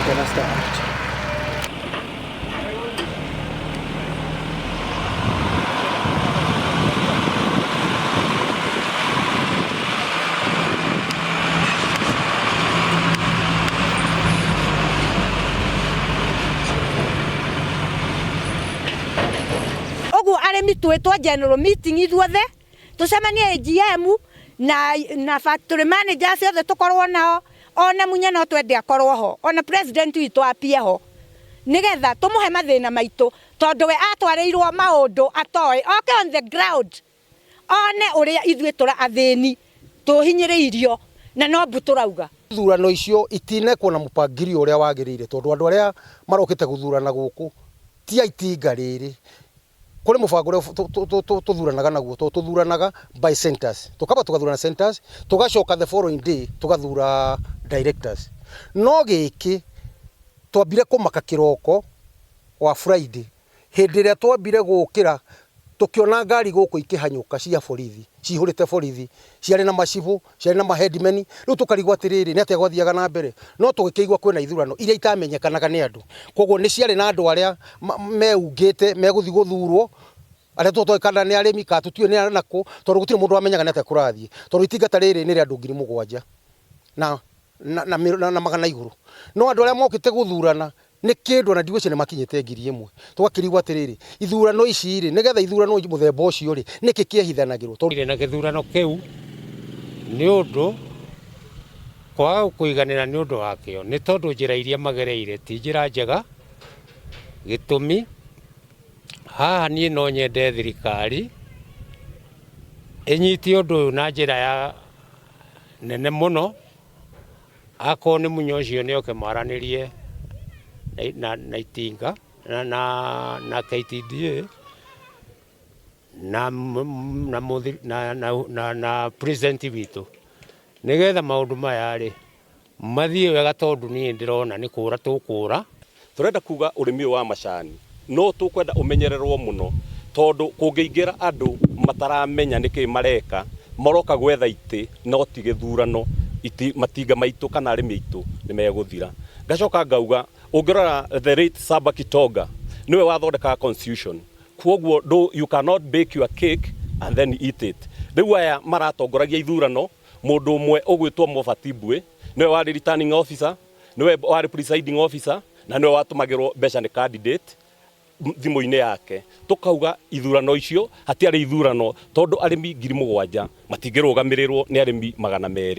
Na Star. Ũguo arĩmi twĩtwo general meeting ithuothe, tũcemanie AGM na factory managers othe tũkorwo nao, ona Munya no twende akorwo ho, ona president witũ apie ho, nĩgetha tũmũhe mathĩna maitũ, tondũ we atwarĩirwo maũndũ atoĩ. Oke on the ground one ũrĩa ithuĩ tũra athĩni tũhinyĩrĩirio na no mbu tũrauga. Ithurano icio itinekwo na mũpangilio ũrĩa wagĩrĩire, tondũ andũ arĩa marokĩte gũthurana gũkũ ti a itinga rĩrĩ. Kũrĩ mũbango ũrĩa tũthuranaga naguo, tondũ tũthuranaga by centers, tũkamba tũgathurana centers, tũgacoka the following day tũgathura directors. No gĩkĩ twambire kũmaka kĩroko wa Friday, hĩndĩ ĩrĩa twambire gũkĩra tũkĩona ngari gũkũ ikĩhanyũka cia borithi, cihũrĩte borithi, ciarĩ na macibũ, ciarĩ na maheadmen. Rĩu tũkarigwo atĩrĩrĩ, nĩ atĩa gwathiaga na mbere? No tũgĩkĩigua kwĩna ithurano iria itamenyekanaga nĩ andũ, koguo nĩ ciarĩ na andũ arĩa meungĩte megũthiĩ gũthurwo, arĩa tũtoĩ kana nĩ arĩmi kana tũtiũĩ nĩ nakũ, tondũ gũtirĩ mũndũ wamenyaga nĩ atĩa kũrathiĩ, tondũ itinga ta rĩrĩ nĩ rĩa andũ 7,000 na magana igũrũ, no andũ arĩa mokĩte gũthurana nĩ kĩndũ ona ndigwĩciria nĩ makinyĩte 1,000. Tũgakĩrigwo atĩrĩrĩ, ithurano ici rĩ, nĩgetha ithurano mũthemba ũcio rĩ, nĩkĩ kĩehithanagĩrwo? Tondũ na gĩthurano kĩu nĩ ũndũ kwaga kũiganĩra nĩ ũndũ wakĩo, nĩ tondũ njĩra iria magereire ti njĩra njega. Gĩtũmi haha niĩ no nyende thirikari ĩnyitie ũndũ ũyũ na njĩra ya nene mũno. Akorwo nĩ Munya ũcio nĩ oke maranĩrie na itinga na KTDA na president witũ, nĩgetha maũndũ maya rĩ mathiĩ wega, tondũ niĩ ndĩrona nĩ kũra tũkũra. Tũrenda kuga ũrĩmi ũyũ wa macani no tũkwenda ũmenyererwo mũno, tondũ kũngĩingĩra andũ mataramenya nĩkĩ mareka, maroka gwetha itĩ no ti gĩthurano, matinga maitũ kana arĩmi aitũ nĩ megũthira. Ngacoka ngauga ũngĩrora the late Samba Kitonga nĩwe wathondekaga constitution, koguo you cannot bake your cake and then eat it. Rĩu aya maratongoragia ithurano, mũndũ ũmwe ũgwĩtwo Mobati Mbui nĩwe warĩ returning officer, nĩwe warĩ presiding officer, na nĩwe watũmagĩrwo mbeca nĩ candidate thimũ-inĩ yake. Tũkauga ithurano icio hatiarĩ ithurano, tondũ arĩmi 7,000 matingĩrũgamĩrĩrwo nĩ arĩmi 200.